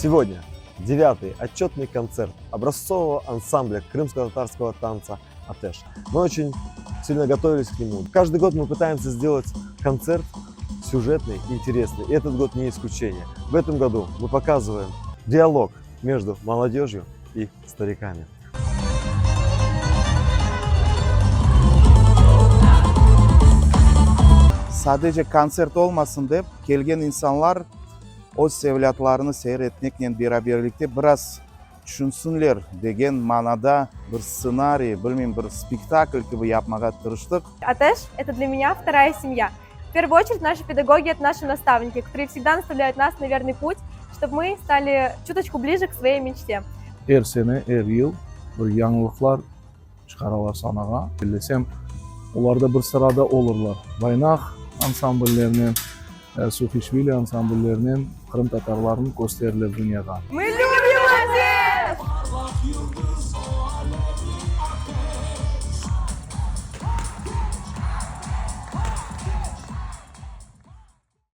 Сегодня девятый отчетный концерт образцового ансамбля крымско-татарского танца «Атеш». Мы очень сильно готовились к нему. Каждый год мы пытаемся сделать концерт сюжетный, интересный. И этот год не исключение. В этом году мы показываем диалог между молодежью и стариками. Sadece kontsert olmasın dep, kelgen insanlar öz evlâtlarını seyir etmeknen beraberlikte biraz tüşünsinler degen manada bir stsenariy, bilmeyim, bir spektakl kibi yapmağa tırıştıq. Ateş – это для меня вторая семья. В первую очередь наши педагоги – это наши наставники, которые всегда наставляют нас на верный путь, чтобы мы стали чуточку ближе к своей мечте. Er sene, er yıl bir yañılıqlar çıqaralar sanağa. Bellesem, olar da bir sırada olurlar. Vaynah ansambllerinen, Suhişvili ansambllerinen qırımtatarlarnı kösterirler dünyağa. Мы любим!